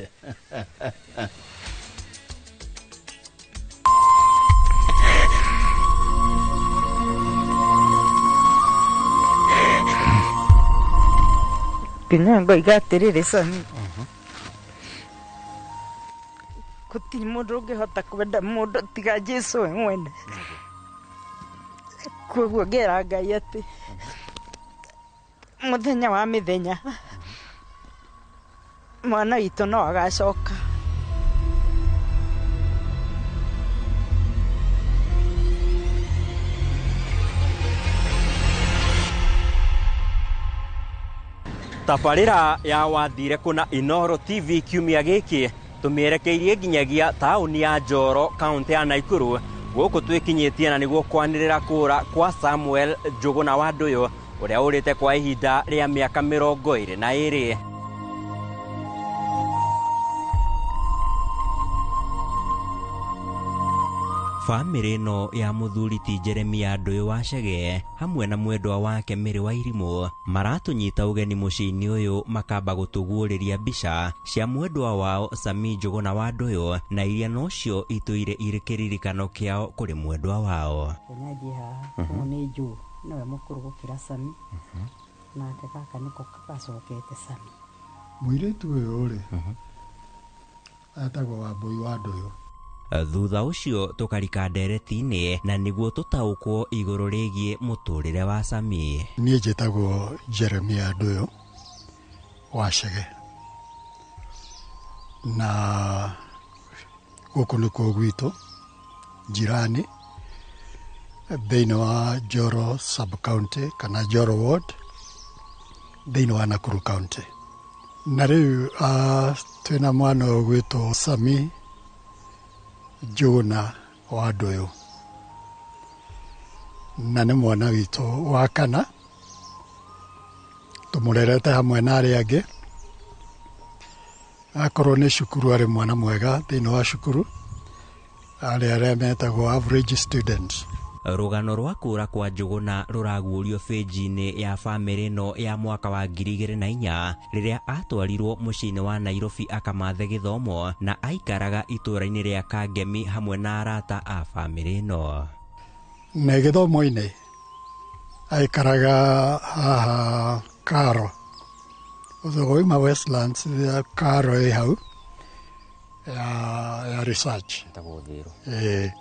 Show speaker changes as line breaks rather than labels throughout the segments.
Asante.
Nginya ngoiga atĩrĩrĩ, Sami, gũtirĩ mũndũ ũngĩhota kwenda mũndũ tiga Jesu we mwene. Koguo ngera Ngai atĩ mũthenya wa mĩthenya mwana witũ no agacoka.
Tabarĩra ya wathire kũna Inoro TV kiumia gĩkĩ tũmĩerekeirie nginyagia taũni ya Njoro, kaũntĩ ya Naikuru, gũkũ twĩkinyĩtie na nĩguo kwanĩrĩra kũra kwa Samuel Njũgũna wa Ndũyũ ũrĩa ũrĩte kwa ihinda rĩa mĩaka 22. Bamĩrĩ ĩno ya mũthuri ti Jeremia Ndũyũ wa Chege hamwe na mwendwa wake Mary wa Irimũ maratũnyita ũgeni mũciĩ-inĩ ũyũ, makamba gũtũguũrĩria mbica cia mwendwa wao Sami Njũgũna wa Ndũyũ na iria nocio itũire irĩ kĩririkano kĩao kũrĩ mwendwa wao.
Nyanjie haha, ũyũ nĩ Joe, nĩwe mũkũrũ gũkĩra Sami, nake gaka nĩko gacokete Sami.
Mũirĩtu ũyũ rĩ, etagwo Wambũi wa Ndũyũ.
Thutha ũcio tũkarika ndereti-inĩ na nĩguo tũtaũkwo igũrũ rĩgiĩ mũtũrĩre wa Sami.
Niĩ njĩtagwo Jeremia Ndũyũ wa Chege, na gũkũ nĩkuo gwitũ jirani thĩinĩ wa Njoro sub county kana Njoro ward thĩinĩ wa Nakuru county. Na rĩu twĩna mwana ũgwĩtwo Sami Njũgũna wa Ndũyũ, na nĩ mwana witũ wa kana, tũmũrerete hamwe na arĩa angĩ. Akorwo nĩ cukuru arĩ mwana mwega thĩinĩ wa cukuru, arĩa arĩa metagwo average students.
Rũgano rwa kũra kwa Njũgũna rũraguũrio bĩnji-inĩ ya bamĩrĩ ĩno ya mwaka wa 2004 rĩrĩa atwarirwo mũciĩ-inĩ wa Nairobi akamathe gĩthomo na aikaraga itũũra-inĩ rĩa Kangemi hamwe na arata a bamĩrĩ ĩno.
Na gĩthomo-inĩ aikaraga haha Karo, wauma Westlands, Karo ĩ hau ya research ĩ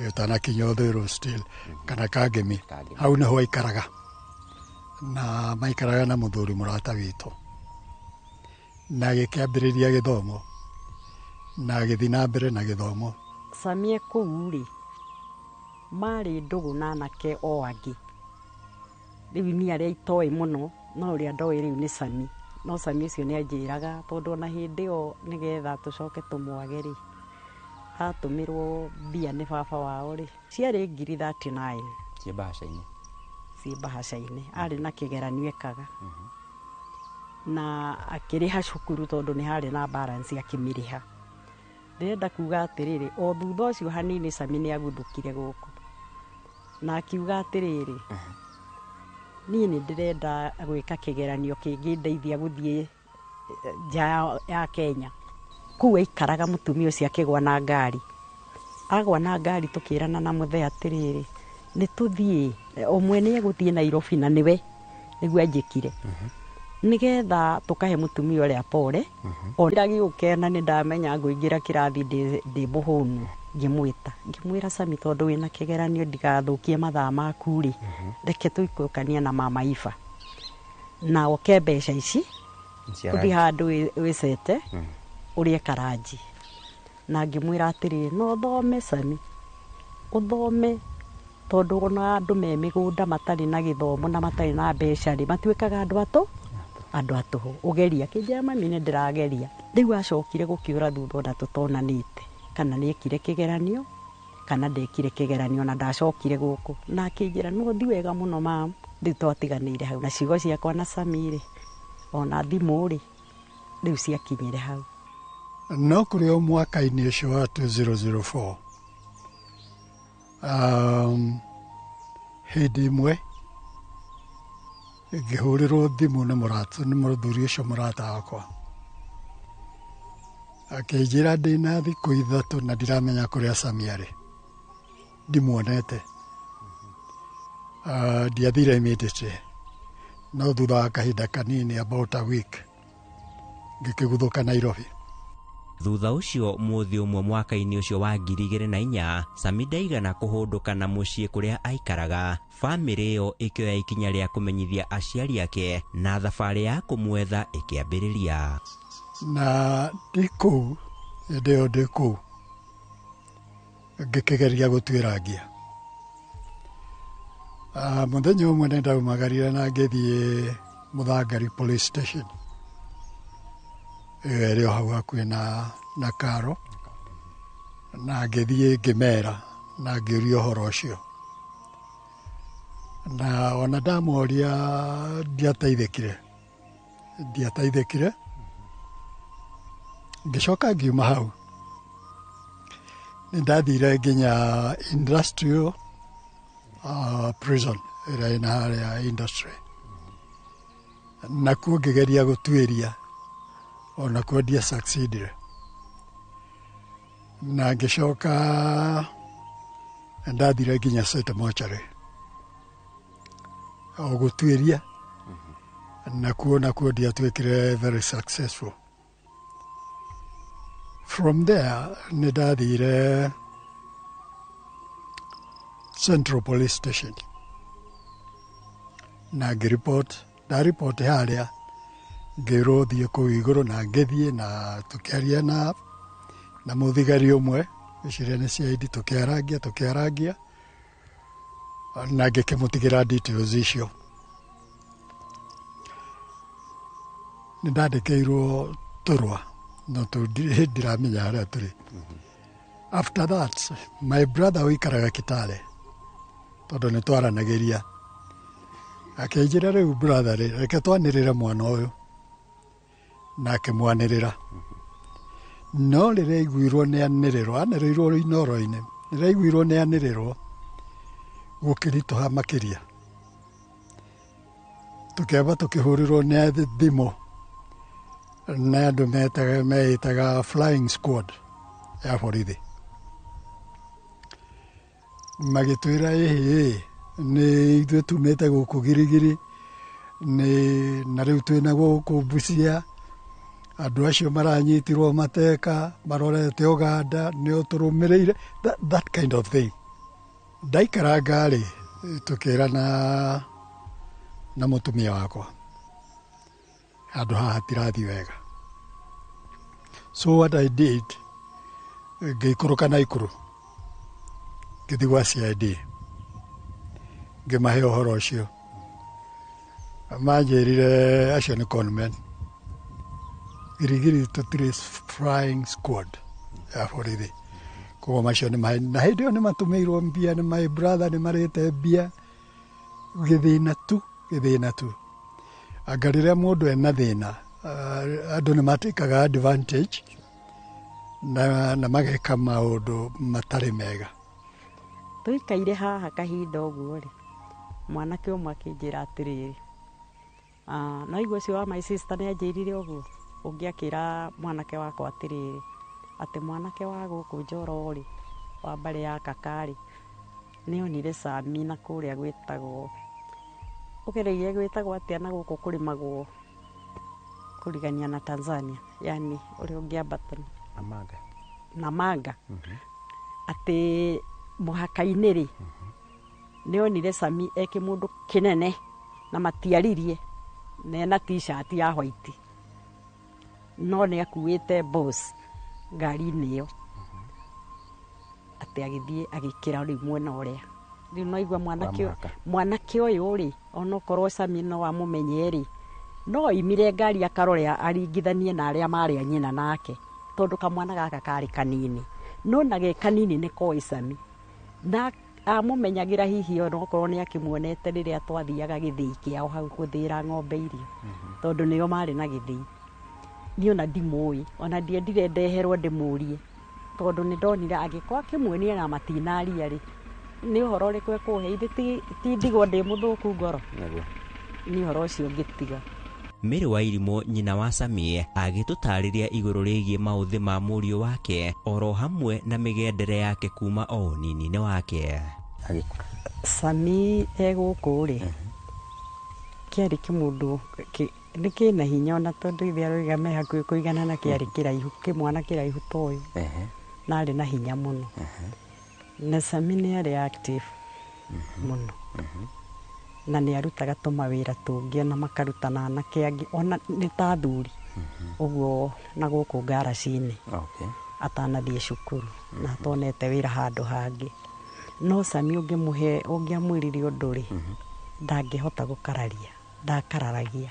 ũtanakinya Uthiru still kana Kangemi, hau nĩho aikaraga, na maikaraga na mũthuri mũrata witũ, na agĩkĩambĩrĩria gĩthomo na agĩthiĩ na mbere na gĩthomo.
Sami e kũu rĩ, marĩ ndũgũ na anake o angĩ. Rĩu niĩ arĩa itoĩ mũno, no ũrĩa ndoĩ rĩu nĩ Sami. No Sami ũcio nĩ anjĩraga tondũ ona hĩndĩ ĩyo nĩgetha tũcoke tũmwage rĩ, atũmĩrwo mbia nĩ baba wao rĩ, ciarĩ ngiri 39.
Ciĩ mbahaca-inĩ.
Ciĩ mbahaca-inĩ. Arĩ na kĩgeranio ekaga. Na akĩrĩha cukuru tondũ nĩ harĩ na balance akĩmĩrĩha. Ndĩrenda kuga atĩrĩrĩ, o thutha ũcio hanini Sami nĩ aguthũkire gũkũ. Na akiuga atĩrĩrĩ, niĩ nĩ ndĩrenda gwĩka kĩgeranio kĩngĩndeithia gũthiĩ nja ya Kenya. Kũu aikaraga mũtumia ũcio akĩgwa na ngari. Agwa na ngari tũkĩrana na mũthee atĩrĩrĩ, nĩ tũthiĩ, ũmwe nĩ egũthiĩ Nairobi na nĩwe nĩguo anjĩkire. Nĩgetha tũkahe mũtumia ũrĩa pore. O ndagĩũke na nĩ ndamenya ngũingĩra kĩrathi ndĩ mũhũnu. Ngĩmwĩta, ngĩmwĩra Sami tondũ wĩna kĩgeranio ndigathũkie mathaa maku rĩ, reke tũikũrũkanie na mama Iba. Na oke mbeca ici, ũthiĩ handũ wĩcete, ũrĩe karanji. Na ngĩmwĩra atĩrĩrĩ, no ũthome Sami, ũthome tondũ ona andũ me mĩgũnda matarĩ na gĩthomo na matarĩ na mbeca rĩ, matuĩkaga andũ atũ, andũ a tũhũ. Ũgeria, akĩnjĩra mami nĩ ndĩrageria. Rĩu acokire gũkĩũra thutha ona tũtonanĩte, kana nĩ ekire kĩgeranio kana ndekire kĩgeranio, na ndacokire gũkũ. Na akĩnjĩra no ũthiĩ wega mũno mam. Rĩu twatiganĩire hau na ciugo ciakwa na Sami rĩ, ona thimũ rĩ, rĩu ciakinyire hau.
No kũrĩ o mwaka-inĩ ũcio wa 2004, hĩndĩ ĩmwe ngĩhũrĩrwo thimũ nĩ mũrata, nĩ mũthuri ũcio mũrata wakwa. Akĩnjĩra ndĩna thikũ 3 na ndiramenya kũrĩa Sami arĩ, ndimuonete. Ndiathire immediately, no thutha wa kahinda kanini, about a week, ngĩkĩguthũka Nairobi.
Thutha ũcio mũthĩ ũmwe mwaka-inĩ ũcio wa 2004, Sami ndaigana kũhũndũka na mũciĩ kũrĩa aikaraga. Bamĩrĩ ĩyo ĩkĩoya ikinya rĩa kũmenyithia aciari ake na thabarĩ ya kũmwetha ĩkĩambĩrĩria.
Na ndĩ kũu, hĩndĩ ĩyo ndĩ kũu, ngĩkĩgeria gũtuĩrangia. Mũthenya ũmwe nĩ ndaumagarire na ngĩthiĩ Mũthangari police station ĩyo ĩrĩ o hau hakuhĩ na Karo, na ngĩthiĩ ngĩmera na ngĩũria ũhoro ũcio, na ona ndamoria ndiateithĩkire. Ngĩcoka ngiuma hau, nĩ ndathire nginya industrial prison ĩrĩa ĩna harĩa industry, nakuo ngĩgeria gũtuĩria, onakuo ndia succeedire. Na ngĩcoka ndathire nginya City Mortuary o gũtuĩria, nakuo ndiatuĩkire very successful. From there nĩ ndathire Central Police Station na ngĩripot. Ndaripoti harĩa, ngĩrwo thiĩ kũu igũrũ, na ngĩthiĩ na tũkĩaria na mũthigari ũmwe, ngwĩciria nĩ CID, tũkĩarangia na ngĩkĩmũtigĩra details icio. Nĩ ndandĩkĩirwo tũrũa, no tũu ndiramenya harĩa tũrĩ. After that, my brother ũikaraga Kitale, tondũ nĩ twaranagĩria, akĩnjĩra rĩu brother rĩ, reke twanĩrĩre mwana ũyũ, na akĩmwanĩrĩra. No rĩrĩa aiguirwo nĩ anĩrĩrwo, anĩrĩirwo Inooro-inĩ, rĩrĩa aiguirwo nĩ anĩrĩrwo, gũkĩritũha makĩria. Tũkĩamba tũkĩhũrĩrwo nĩ thimũ nĩ andũ meĩtaga flying squad ya borithi, magĩtwĩra ĩhĩ, nĩ ithuĩ tumĩte gũkũ Girigiri, nĩ na rĩu twĩna gũkũ Busia, andũ acio maranyitirwo mateka marorete Uganda, nĩ ũtũrũmĩrĩire, that kind of thing. Ndaikaranga rĩ, tũkĩrana na mũtumia wakwa, handũ haha hatirathiĩ wega. So what I did, ngĩikũrũka Naikuru, ngĩthiĩ gwa CID, ngĩmahe ũhoro ũcio. Manjĩrire acio nĩ conmen, Girigiri tũtirĩ flying squad ya borithi, koguo macio nĩ mahe. Na hĩndĩ ĩyo nĩ matũmĩirwo mbia nĩ my brother, nĩ marĩte mbia, gĩthĩna tu, gĩthĩna tu. Anga rĩrĩa mũndũ ena thĩna, andũ nĩ matĩkaga advantage na mageka maũndũ matarĩ mega.
Tũikaire haha kahinda ũguo rĩ, mwanake ũmwe akĩnjĩra atĩrĩrĩ, no igua ũcio wa my sister nĩ anjĩrire ũguo, ũngĩ akĩra mwanake wakwa atĩrĩrĩ, atĩ mwanake wa gũkũ Njoro rĩ, wa mbarĩ ya kaka rĩ, nĩ onire Sami na kũrĩa gwĩtagwo, ũgereire gwĩtagwo atĩa na gũkũ kũrĩmagwo kũrigania na Tanzania, yani ũrĩa ũngĩambata
Namanga,
Namanga, atĩ mũhaka-inĩ rĩ, nĩ onire Sami e kĩmũndũ kĩnene na matiaririe, na ena t-shirt ya white, no nĩ akuĩte boss ngari-inĩ ĩyo, atĩ agĩthiĩ agĩkĩra rĩu mwena ũrĩa. Rĩu no igua mwanake ũyũ rĩ, onokorwo Sami no amũmenye rĩ, no oimire ngari akarore aringithanie na arĩa marĩ a nyina nake, tondũ kamwana gaka karĩ kanini, no na ge kanini nĩ koĩ Sami, na amũmenyagĩra hihi onokorwo nĩ akĩmuonete rĩrĩa twathiaga gĩthĩi kĩao hau gũthĩĩra ng'ombe irio, tondũ nĩo marĩ na gĩthĩi. Niĩ ona ndimũĩ, ona ndiendire ndeherwo ndĩmũrie, tondũ nĩ ndonire angĩkorwo akĩmuonia na matinaria rĩ, nĩ ũhoro ũrĩkũ ekũhe? Ithe ti ndigwo ndĩ mũthũku ngoro, nĩ ũhoro ũcio ngĩtiga.
Mary wa Irimũ nyina wa Sami agĩtũtarĩria igũrũ rĩgiĩ maũthĩ ma mũriũ wake oro hamwe na mĩgendere yake kuma o ũnini-inĩ wake.
Sami egũkũ rĩ kĩarĩ kĩmũndũ nĩ kĩna hinya ona tondũ ithe aroiga me hakuhĩ kũigana na kĩarĩ kĩraihu kĩmwana kĩraihu ta ũyũ na arĩ na hinya mũno. Na Sami nĩ arĩ active mũno na nĩ arutaga tũmawĩra tũngĩ ona makaruta na anake angĩ ona nĩ ta athuri ũguo na gũkũ ngaraci-inĩ atanathiĩ cukuru na atonete wĩra handũ hangĩ. No Sami ũngĩmũhe ũngĩamwĩrire ũndũ rĩ ndangĩhota gũkararia, ndakararagia.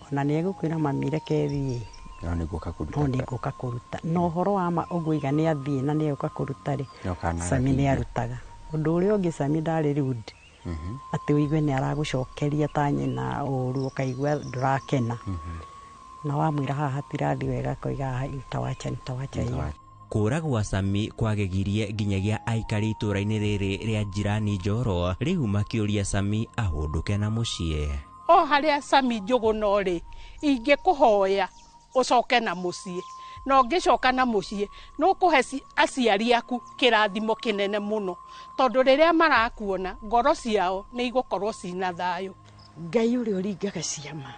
Ona nĩ egũkwĩra mami reke thiĩ
No nĩngũka kũruta.
No nĩngũka kũruta. Na ũhoro wa ma ũguo iga nĩ athiĩ na nĩ egũka kũruta rĩ Sami nĩ arutaga. Ũndũ ũrĩa ũngĩ Sami ndarĩ rude atĩ ũigue nĩ aragũcokeria ta nyina ũru ũkaigua ndũrakena. Na wamwĩra haha hatirathiĩ wega akoiga nitawacha nitawacha hiyo.
Kũra gwa Sami kwagegirie nginyagia aikari itũũra-inĩ rĩrĩ rĩa jirani Njoro rĩu makĩũria Sami ahũndũke na mũciĩ.
O harĩa Sami Njũgũna rĩ ingĩkũhoya ũcoke na mũciĩ na ũngĩcoka na mũciĩ nũkũhe aciari aku kĩrathimo kĩnene mũno tondũ rĩrĩa marakuona ngoro ciao nĩ igũkorwo cina thayũ.
Ngai ũrĩa ũringaga ciama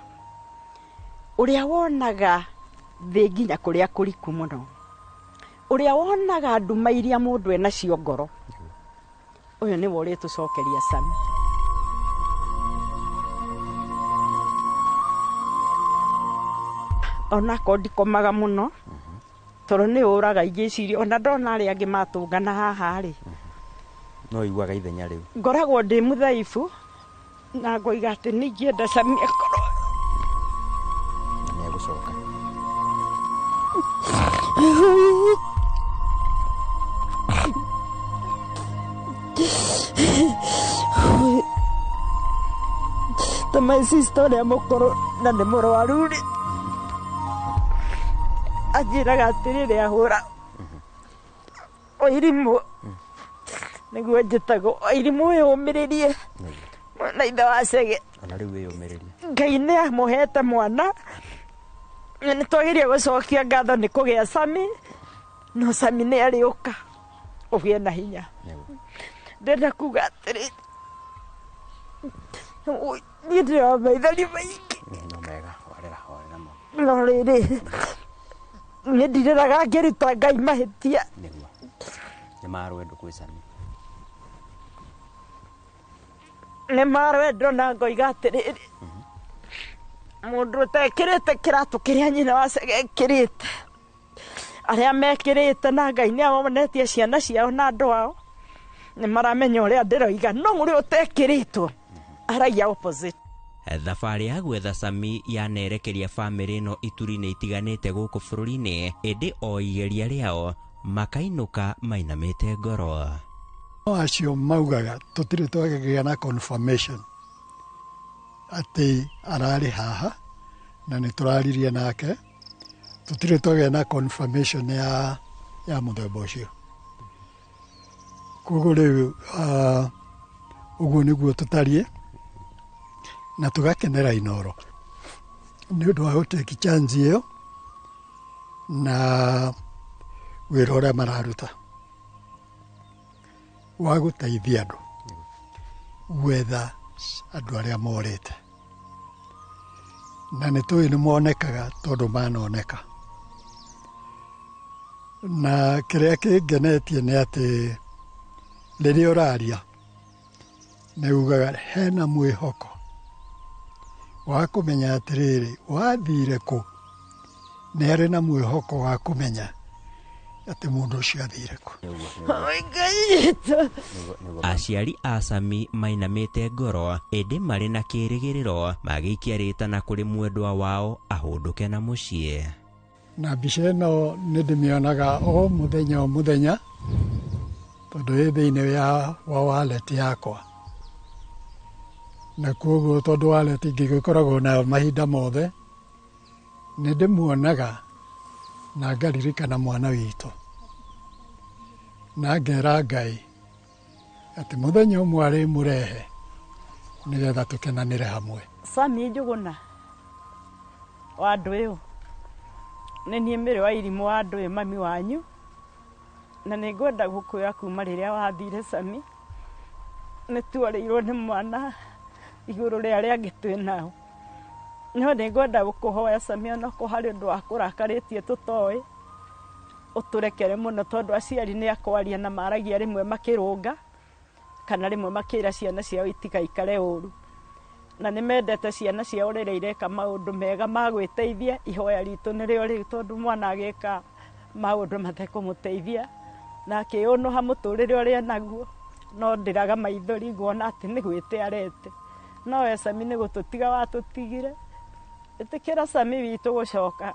ũrĩa wonaga thĩ nginya kũrĩa kũriku mũno ũrĩa wonaga nduma iria mũndũ enacio ngoro ũyũ nĩwe ũrĩtũcokeria Sami. Onakorwo ndikomaga mũno tondũ nĩ ũraga ingĩciria ona ndona arĩa angĩ matũngana haha rĩ
no ũiguaga ithenya rĩu
ngoragwo ndĩ mũthaifu na ngoiga atĩ nĩingĩenda Sami akorwo
nĩ egũcoka.
Ta my sister ũrĩa mũkũrũ na nĩ mũrwaru rĩ anjĩraga atĩrĩrĩ ahũra Wairimũ nĩguo njĩtagwo Wairimũ ũyũ ũmĩrĩrie na ithe wa Chege
ona rĩu wĩyũmĩrĩrie.
Ngai nĩ amũhete mwana nĩ twagĩrĩire gũcokia ngatho nĩ kũgĩa Sami no Sami nĩ arĩũka ũgĩe na hinya. Ndĩrenda kuga atĩrĩ niĩ ndĩrĩ wa maithori maingĩ
no mega horera horera mũno
no rĩrĩ niĩ ndirĩraga ngĩruta Ngai mahĩtia.
Nĩguo nĩ ma rwendo kwĩ Sami
nĩ ma rwendo na ngoiga atĩrĩrĩ mũndũ ũtekĩrĩte kĩratũ kĩrĩa nyina wa Chege ekĩrĩte arĩa mekĩrĩte na Ngai nĩ amonetie ciana ciao na andũ ao nĩ maramenya ũrĩa ndĩroiga no ũrĩa ũtekĩrĩtwo aragia opposite.
Thabarĩ ya gwetha Sami yanerekeria bamĩrĩ ĩno ituri-inĩ itiganĩte gũkũ bũrũri-inĩ ĩndĩ o igeria rĩao makainũka mainamĩte ngoro.
Acio maugaga tũtirĩ twagĩa na confirmation atĩ ararĩ haha na nĩ tũraririe nake tũtirĩ twagĩa na confirmation ya mũthemba ũcio. Koguo rĩu ũguo nĩguo tũtariĩ na tũgakenera Inooro nĩ ũndũ wa gũtake chance ĩyo na wĩra ũrĩa mararuta wa gũteithia andũ gwetha andũ arĩa morĩte na nĩ tũĩ nĩ monekaga tondũ manoneka. Na kĩrĩa kĩngenetie nĩ atĩ rĩrĩa ũraria nĩ ugaga hena mwĩhoko wa kũmenya atĩrĩrĩ wathire kũ nĩ arĩ na mwĩhoko wa kũmenya atĩ mũndũ ũcio athire kũ.
Aciari a Sami mainamĩte ngoro ĩndĩ marĩ na kĩrĩgĩrĩro magĩikia rĩtana kũrĩ mwendwa wao ahũndũke na mũciĩ.
Na mbica ĩno nĩ ndĩmĩonaga o mũthenya o mũthenya tondũ ĩ thĩinĩ wa wallet yakwa na koguo tondũ wallet ingĩgĩkoragwo nayo mahinda mothe nĩ ndĩmuonaga na ngaririkana mwana witũ na ngera Ngai atĩ mũthenya ũmwe arĩmũrehe nĩgetha tũkenanĩre hamwe.
Sami Njũgũna Wa Ndũyũ, nĩ niĩ Mĩrĩ wa Irimũ wa Ndũyũ, mami wanyu, na nĩ ngwenda gũkwĩra kuma rĩrĩa wathire Sami, nĩ tuorĩirwo nĩ mwana igũrũ rĩa arĩa angĩ twĩ nao. No nĩ ngwenda gũkũhoya Sami, onokorwo harĩ ũndũ wakũrakarĩtie tũtoĩ, ũtũrekere mũno, tondũ aciari nĩ akwaria na maragia rĩmwe makĩrũnga kana rĩmwe makĩra ciana ciao itigaikare ũru, na nĩ mendete ciana ciao rĩrĩa ireka maũndũ mega ma gwĩteithia. Ihoya ritũ nĩrĩo rĩu, tondũ mwana agĩka maũndũ matekũmũteithia na akĩũnũha mũtũrĩre ũrĩa naguo, no ndĩraga maithori nguona atĩ nĩ gwĩte arete. No we Sami nĩ gũtũtiga watũtigire. Ĩtĩkĩra Sami witũ gũcoka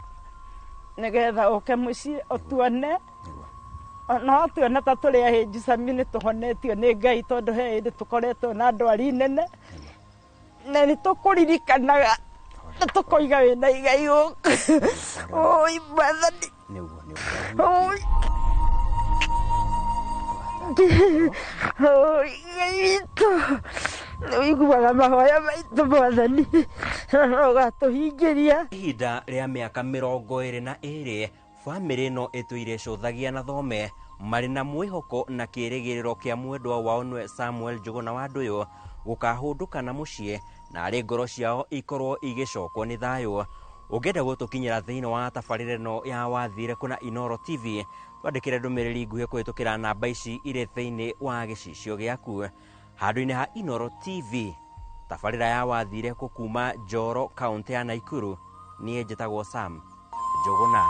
nĩgetha ũke mũciĩ ũtuone, no tuone ta tũrĩ ahĩnju. Sami, nĩ tũhonetio nĩ Ngai, tondũ he hĩndĩ tũkoretwo na ndwari nene, na nĩ tũkũririkanaga na tũkoiga wĩna igai gũkũ. Oi Mwathani.
Nĩguo, nĩguo.
Oi. Oi Ngai witũ, nĩ ũiguaga mahoya maitũ Mwathani, na ũgatũhingĩria.
Ihinda rĩa mĩaka 22 bamĩrĩ ĩno ĩtũire ĩcũthagia na thome marĩ na mwĩhoko na kĩĩrĩgĩrĩro kĩa mwendwa wao nĩwe Samuel Njũgũna wa Ndũyũ gũkahũndũka na mũciĩ, na arĩ ngoro ciao ikorwo igĩcokwo nĩ thayũ. Ũngĩenda gũtũkinyĩra thĩinĩ wa tabarĩra ĩno ya Wathire Kũna Inooro TV, twandĩkĩre ndũmĩrĩri nguhĩ kũhĩtũkĩra namba ici irĩ thĩinĩ wa gĩcicio gĩaku. Handũ-inĩ ha Inooro TV, tabarĩra ya Wathire kũ kuma Njoro, kaũntĩ ya Naikuru, niĩ njĩtagwo Sam Njũgũna.